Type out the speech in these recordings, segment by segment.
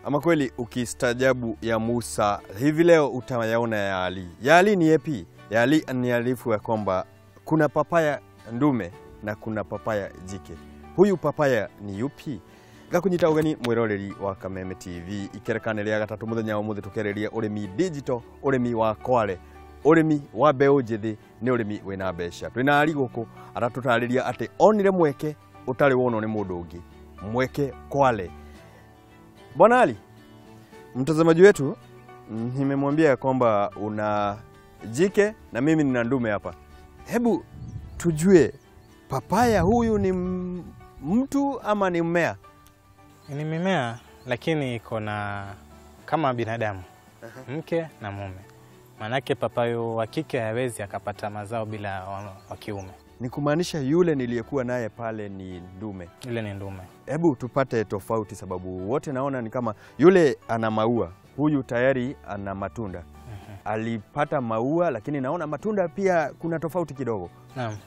Ama kweli ukistajabu ya Musa hivi leo utayaona ya Ali. Ya Ali ni yapi? Ya Ali ni alifu ya kwamba kuna papaya ndume na kuna papaya jike. Huyu papaya ni yupi? Gakunyita ugeni mwiroreri wa Kameme TV ikerekane ria gatatu muthenya wa muthi tukereria urimi digital, urimi wa Kwale, urimi wa mbeu njithi ni urimi wina mbeca. Twina Ali guku aratutariria ati onire mweke utari wonwo ni mundu ungi, mweke Kwale. Bwana Ali, mtazamaji wetu nimemwambia kwamba una jike na mimi nina ndume hapa. Hebu tujue papaya huyu ni mtu ama ni mmea? Ni mimea, lakini iko na kama binadamu, mke na mume. Manake papayo wa kike hawezi akapata mazao bila wa kiume. Ni kumaanisha yule niliyekuwa naye pale ni ndume. Yule ni ndume. Hebu tupate tofauti, sababu wote naona ni kama yule ana maua, huyu tayari ana matunda. Alipata maua lakini naona matunda pia kuna tofauti kidogo. Naam.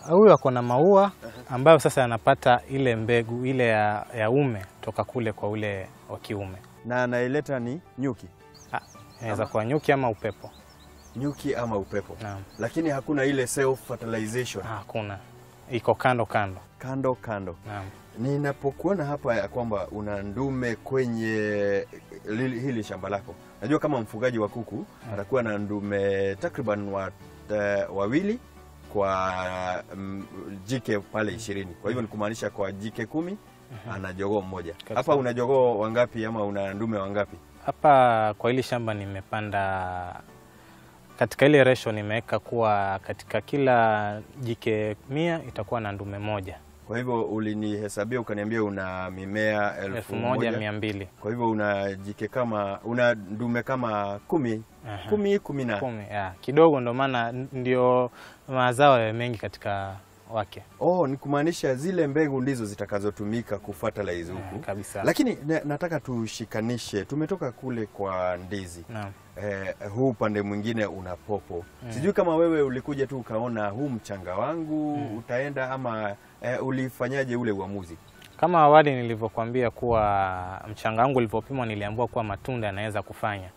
Huyu ako na maua ambayo sasa anapata ile mbegu ile ya ume toka kule kwa ule wa kiume. Na anaileta ni nyuki. Inaweza kuwa nyuki ama upepo. Nyuki ama upepo. Naam. Lakini hakuna ile self fertilization. Hakuna. Iko kando kando. Kando kando. Naam. Ninapokuona hapa ya kwamba una ndume kwenye hili shamba lako. Najua kama mfugaji wa kuku atakuwa na ndume takriban wawili kwa jike pale 20. Kwa hivyo ni kumaanisha kwa jike 10 ana jogoo mmoja. Hapa una jogoo wangapi ama una ndume wangapi? Hapa kwa hili shamba nimepanda katika ile ratio nimeweka kuwa katika kila jike 100 itakuwa na ndume moja. Kwa hivyo ulinihesabia ukaniambia una mimea 1200. Kwa hivyo una jike kama una ndume kama 10, 10, 10 na 10, ya. Kidogo ndo maana ndio mazao yawe mengi katika wake. Oh, ni kumaanisha zile mbegu ndizo zitakazotumika kufertilize huku. Kabisa. Lakini nataka tushikanishe. Tumetoka kule kwa ndizi. Naam. Huu upande mwingine una popo. Sijui kama wewe ulikuja tu ukaona huu mchanga wangu utaenda ama ulifanyaje ule uamuzi? Kama awali nilivyokuambia kuwa mchanga wangu ulivyopimwa niliambiwa kuwa matunda yanaweza kufanya.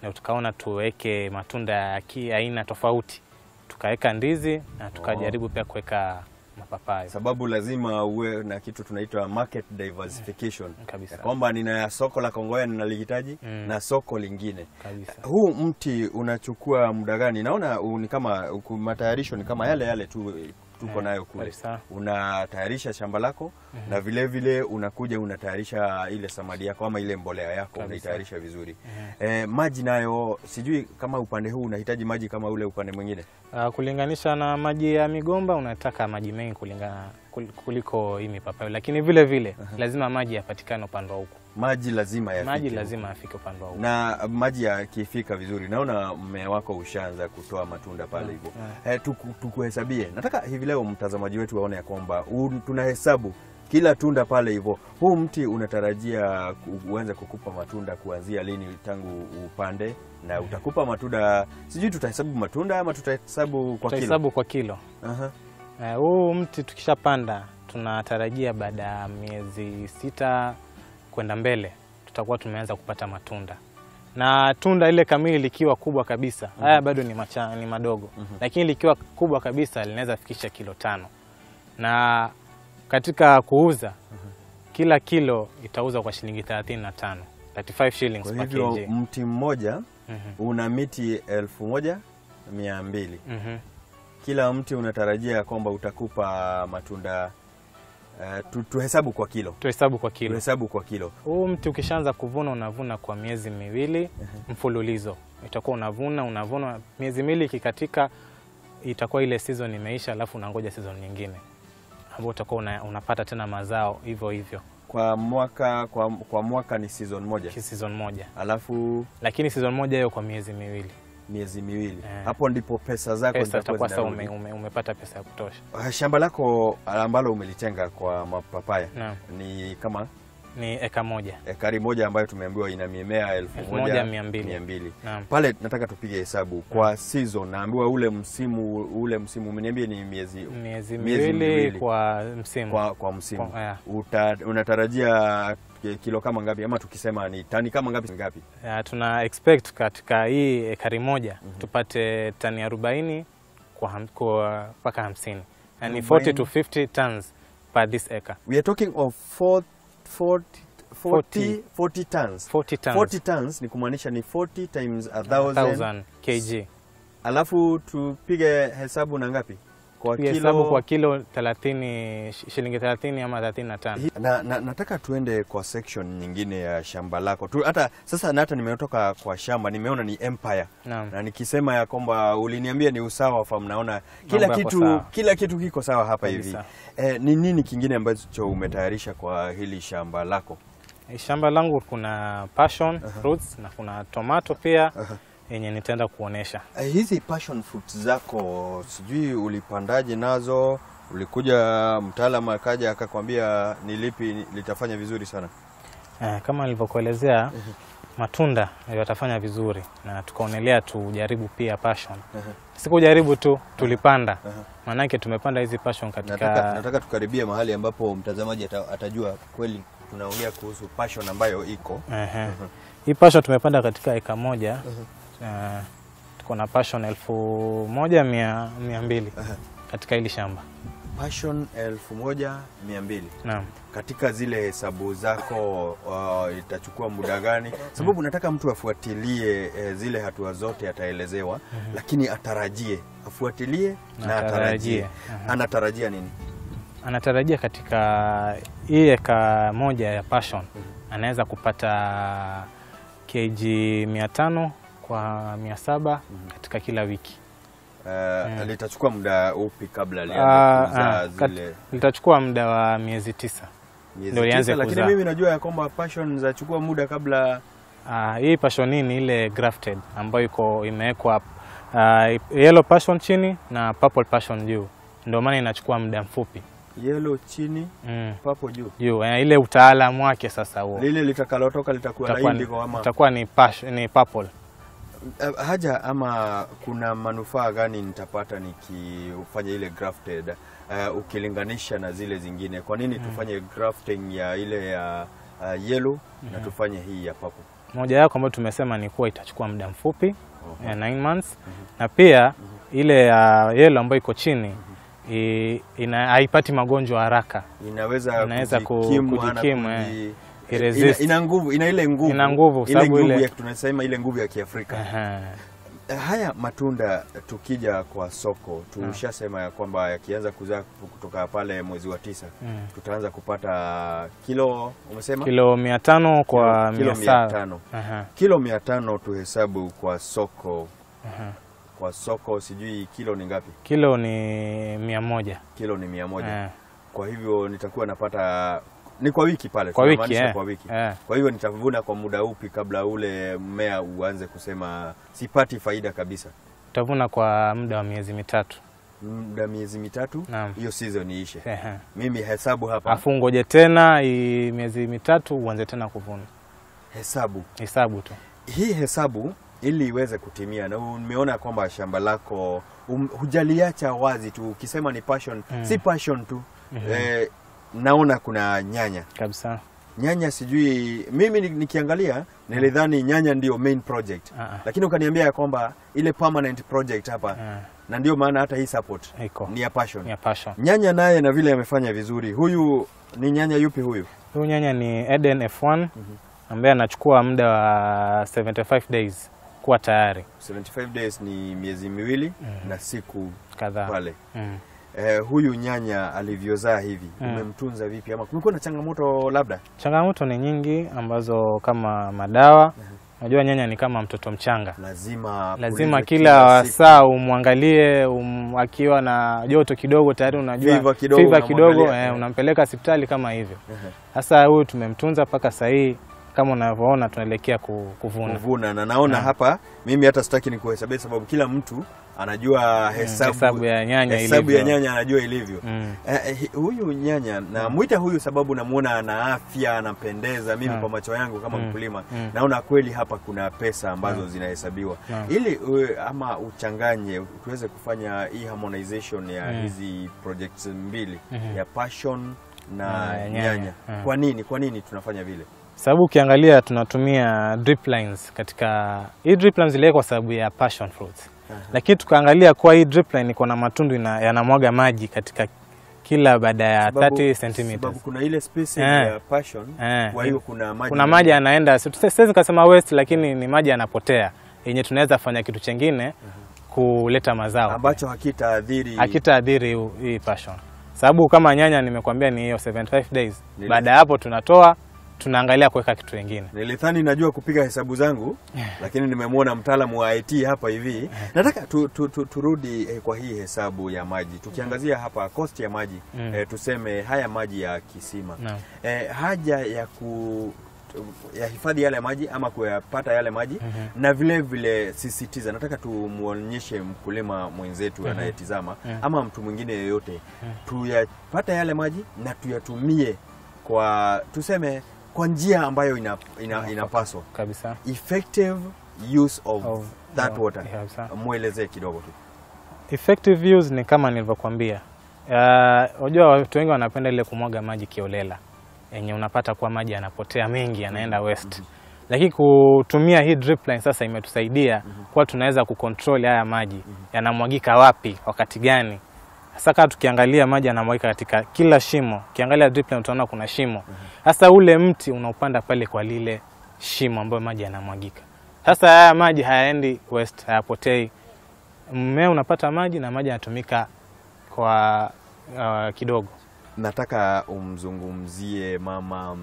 Na tukaona tuweke matunda ya aina tofauti. Tukaweka ndizi na tukajaribu pia kuweka mapapai. Sababu lazima uwe na kitu tunaitwa market diversification. Kabisa. Kwamba nina soko la Kongowea ninalihitaji na soko lingine. Kabisa. Huu mti unachukua muda gani? Naona ni kama matayarisho ni kama yale yale tu tuko nayo kule. Unatayarisha shamba lako na vile vile unakuja unatayarisha ile samadi yako ama ile mbolea yako unaitayarisha vizuri. Maji nayo sijui kama upande huu unahitaji maji kama ule upande mwingine. Kulinganisha na maji ya migomba unataka maji mengi kulingana kuliko hii mipapai, lakini vile vile lazima maji yapatikane upande wa huku. Maji lazima yafike. Maji lazima yafike upande wa huku. Na maji yakifika vizuri, naona mmea wako ushaanza kutoa matunda pale hivyo. Tukuhesabie. Nataka hivi leo mtazamaji wetu aone ya kwamba tunahesabu kila tunda pale hivyo. Huu mti unatarajia uanze kukupa matunda kuanzia lini tangu upande, na utakupa matunda sijui tutahesabu matunda ama tutahesabu kwa kilo? Tutahesabu kwa kilo. Huu mti tukishapanda tunatarajia baada ya miezi 6 kwenda mbele tutakuwa tumeanza kupata matunda. Na tunda ile kamili likiwa kubwa kabisa, haya bado ni ni madogo, lakini likiwa kubwa kabisa linaweza fikisha kilo 5. Na katika kuuza kila kilo itauza kwa shilingi 35, 35 shillings per kg. Kwa hivyo mti mmoja una miti 1200. Kila mti unatarajia kwamba utakupa matunda tuhesabu kwa kilo. Tuhesabu kwa kilo. Tuhesabu kwa kilo. Huu mti ukishaanza kuvuna unavuna kwa miezi 2 mfululizo. Itakuwa unavuna miezi 2 ikikatika itakuwa ile season imeisha, alafu unangoja season nyingine ambapo utakuwa unapata tena mazao hivyo hivyo. Kwa mwaka kwa mwaka ni season moja. Season moja. Alafu lakini season moja hiyo kwa miezi 2. Miezi 2. Hapo ndipo pesa zako zitakuwa sasa umepata pesa ya kutosha. Shamba lako ambalo umelitenga kwa mapapaya ni kama Ni eka moja. Ekari moja ambayo tumeambiwa ina mimea 1200. Pale nataka tupige hesabu kwa season. Naambiwa ule msimu umeniambia ni miezi miwili kwa msimu. Kwa msimu. Unatarajia kilo kama ngapi, ama tukisema ni tani kama ngapi? Tuna expect katika hii ekari moja tupate tani 40 kwa mpaka 50. Yani 40 to 50 tons per this acre. We are talking of 40 tons. 40 tons. 40 tons ni kumaanisha ni 40 times 1000 kg. Alafu tupige hesabu na ngapi? Kwa kilo, hesabu kwa kilo 30, shilingi 30 ama 35. Na nataka tuende kwa section nyingine ya shamba lako. Hata sasa na hata nimetoka kwa shamba nimeona ni empire. Na nikisema ya kwamba uliniambia ni usawa farm, naona kila kitu kiko sawa hapa hivi. Ni nini kingine ambacho umetayarisha kwa hili shamba lako? Shamba langu kuna passion fruits na kuna tomato pia. Yenye nitaenda kuonesha. Hizi passion fruits zako sijui ulipandaje nazo? Ulikuja mtaalamu akaja akakwambia ni lipi litafanya vizuri sana? Kama nilivyokuelezea, matunda yatafanya vizuri na tukaonelea tujaribu pia passion. Sikujaribu tu, tulipanda. Maanake tumepanda hizi passion katika nataka tukaribie mahali ambapo mtazamaji atajua kweli tunaongea kuhusu passion ambayo iko. Hii passion tumepanda katika eka moja. Tuko na passion 1200 katika hili shamba. Passion 1200. Naam. Katika zile hesabu zako itachukua muda gani? Sababu nataka mtu afuatilie zile hatua zote ataelezewa, lakini atarajie, afuatilie na atarajie. Anatarajia nini? Anatarajia katika hii eka moja ya passion anaweza kupata kg 500 kwa 700 katika kila wiki. Litachukua muda upi kabla lianze kuzaa zile? Litachukua muda wa miezi 9. Ndio ianze kuzaa. Lakini mimi najua ya kwamba passion zachukua muda kabla. Hii passion ni ile grafted ambayo iko imewekwa yellow passion chini na purple passion juu. Ndio maana inachukua muda mfupi. Yellow chini, purple juu. Juu, ile utaalamu wake sasa huo. Lile litakalotoka litakuwa la indigo ama itakuwa ni passion, ni purple. Haja ama kuna manufaa gani nitapata nikifanya ile grafted ukilinganisha na zile zingine? Kwa nini tufanye grafting ya ile ya yellow na tufanye hii ya purple? Moja yako ambayo tumesema ni kuwa itachukua muda mfupi, 9 months, na pia ile ya yellow ambayo iko chini haipati magonjwa haraka. Inaweza kujikimu, ina nguvu, ina ile nguvu. Ina nguvu sababu ile tunasema ile nguvu ya Kiafrika. Haya matunda tukija kwa soko tushasema ya kwamba yakianza kuzaa kutoka pale mwezi wa 9 tutaanza kupata kilo, umesema? Kilo 500 kwa 700. Kilo 500 tuhesabu kwa soko. Kwa soko sijui kilo ni ngapi? Kilo ni 100. Kilo ni 100. Kwa hivyo nitakuwa napata ni kwa wiki pale, kwa wiki, kwa wiki. Kwa hivyo nitavuna kwa muda upi kabla ule mmea uanze kusema sipati faida kabisa? Utavuna kwa muda wa miezi mitatu. Muda miezi mitatu, hiyo season iishe. Mimi hesabu hapa. Afu ngoje tena miezi mitatu uanze tena kuvuna. Hesabu. Hesabu tu. Hii hesabu ili iweze kutimia, na umeona kwamba shamba lako hujaliacha wazi tu. Ukisema ni passion, si passion tu. Naona kuna nyanya. Kabisa. Nyanya sijui, mimi nikiangalia nilidhani nyanya ndio main project. Lakini ukaniambia ya kwamba ile permanent project hapa na ndio maana hata hii support ni ya passion. Ni ya passion. Nyanya naye na vile amefanya vizuri. Huyu ni nyanya yupi huyu? Huyu nyanya ni Eden F1 ambaye anachukua muda wa 75 days kuwa tayari. 75 days ni miezi miwili na siku kadhaa pale. Huyu nyanya alivyozaa hivi, umemtunza vipi ama kumekuwa na changamoto labda? Changamoto ni nyingi ambazo kama madawa. Unajua nyanya ni kama mtoto mchanga. Lazima kila saa umwangalie, akiwa na joto kidogo tayari unajua fever kidogo, unampeleka hospitali kama hivyo. Sasa huyu tumemtunza mpaka sasa hii kama unavyoona tunaelekea kuvuna. Kuvuna na naona hapa mimi hata sitaki nikuhesabia sababu kila mtu anajua hesabu ya nyanya ilivyo. Hesabu ya nyanya anajua ilivyo. Huyu nyanya na muita huyu sababu namuona ana afya, anapendeza mimi kwa macho yangu kama mkulima. Naona kweli hapa kuna pesa ambazo zinahesabiwa. Ili ama uchanganye tuweze kufanya hii harmonization ya hizi projects mbili ya passion na nyanya. Kwa nini tunafanya vile? Sababu ukiangalia tunatumia drip lines katika hii drip lines ile kwa sababu ya passion fruits. Lakini tukaangalia kwa hii drip line iko na matundu yanamwaga maji katika kila baada ya 30 cm. Sababu kuna ile spacing ya passion, kwa hiyo kuna maji. Kuna maji yanaenda, siwezi kusema waste, lakini ni maji yanapotea yenye tunaweza fanya kitu chengine kuleta mazao ambacho hakitaadhiri hii passion. Sababu kama nyanya nimekuambia ni hiyo 75 days. Baada ya hapo tunatoa, tunaangalia kuweka kitu kingine. Nilidhani najua kupiga hesabu zangu, lakini nimemwona mtaalamu wa IT hapa hivi. Nataka turudi kwa hii hesabu ya maji. Tukiangazia hapa cost ya maji, tuseme haya maji ya kisima. Haja ya hifadhi yale maji ama kuyapata yale maji na vile vile sisitiza, nataka tumuonyeshe mkulima mwenzetu anayetizama ama mtu mwingine yeyote, tuyapata yale maji na tuyatumie kwa tuseme kwa njia ambayo inapaswa kabisa, effective use of that water. Muelezee kidogo tu. Effective use ni kama nilivyokuambia. Unajua watu wengi wanapenda ile kumwaga maji kiolela, yenye unapata kwa maji yanapotea mengi yanaenda waste. Lakini kutumia hii drip line sasa imetusaidia kwa tunaweza kucontrol haya maji yanamwagika wapi wakati gani. Sasa kama tukiangalia maji yanamwagika katika kila shimo, ukiangalia drip line utaona kuna shimo. Sasa ule mti unaupanda pale kwa lile shimo ambayo maji yanamwagika. Sasa haya maji hayaendi waste, hayapotei. Mmea unapata maji na maji yanatumika kwa kidogo. Nataka umzungumzie mama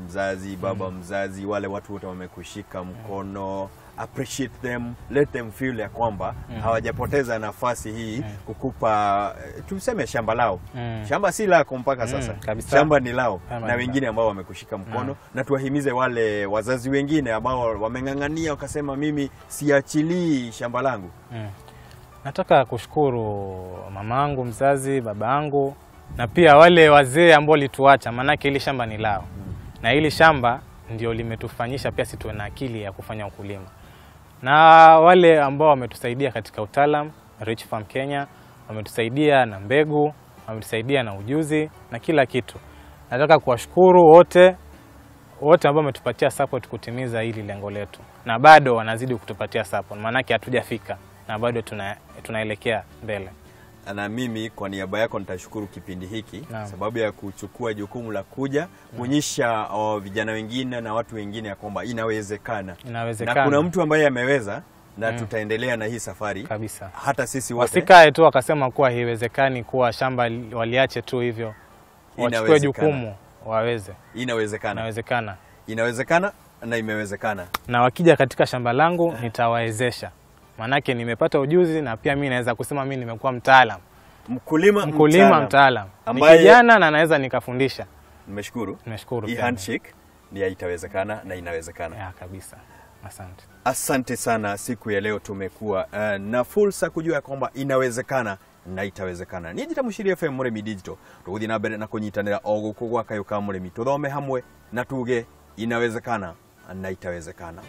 mzazi, baba mzazi, wale watu wote wamekushika mkono. Appreciate them, let them feel ya kwamba hawajapoteza nafasi hii kukupa tuseme shamba lao. Shamba si lako mpaka sasa. Shamba ni lao na wengine ambao wamekushika mkono. Na tuwahimize wale wazazi wengine ambao wameng'ang'ania wakasema mimi siachilii shamba langu. Nataka kushukuru mamangu mzazi, babangu na pia wale wazee ambao walituacha, maanake hili shamba ni lao. Na hili shamba ndio limetufanyisha pia sisi tuwe na akili ya kufanya ukulima. Na wale ambao wametusaidia katika utaalam, Rich Farm Kenya, wametusaidia na mbegu, wametusaidia na ujuzi na kila kitu. Nataka kuwashukuru wote ambao wametupatia support kutimiza hili lengo letu. Na bado wanazidi kutupatia support, maanake hatujafika na bado tunaelekea mbele. Na mimi kwa niaba yako nitashukuru kipindi hiki sababu ya kuchukua jukumu la kuja kuonyesha vijana wengine na watu wengine ya kwamba inawezekana. Na kuna mtu ambaye ameweza na tutaendelea na hii safari kabisa. Hata sisi wote wasikae tu wakasema kuwa haiwezekani, kuwa shamba waliache tu hivyo. Wachukue jukumu waweze. Inawezekana. Inawezekana. Inawezekana na imewezekana. Na wakija katika shamba langu nitawawezesha. Manake nimepata ujuzi na pia mimi naweza kusema mimi nimekuwa mtaalamu. Mkulima mtaalamu. Ni kijana na naweza nikafundisha. Nimeshukuru. Nimeshukuru. Hii handshake ni itawezekana na inawezekana. Ya kabisa. Asante. Asante sana. Siku ya leo tumekuwa na fursa kujua kwamba inawezekana na itawezekana. Ni jita Mushiri FM Murimi Digital. Tuguthi na mbere na kunyitanira o guku gwa kayo ka Murimi. Tuthome hamwe na tuge inawezekana na itawezekana.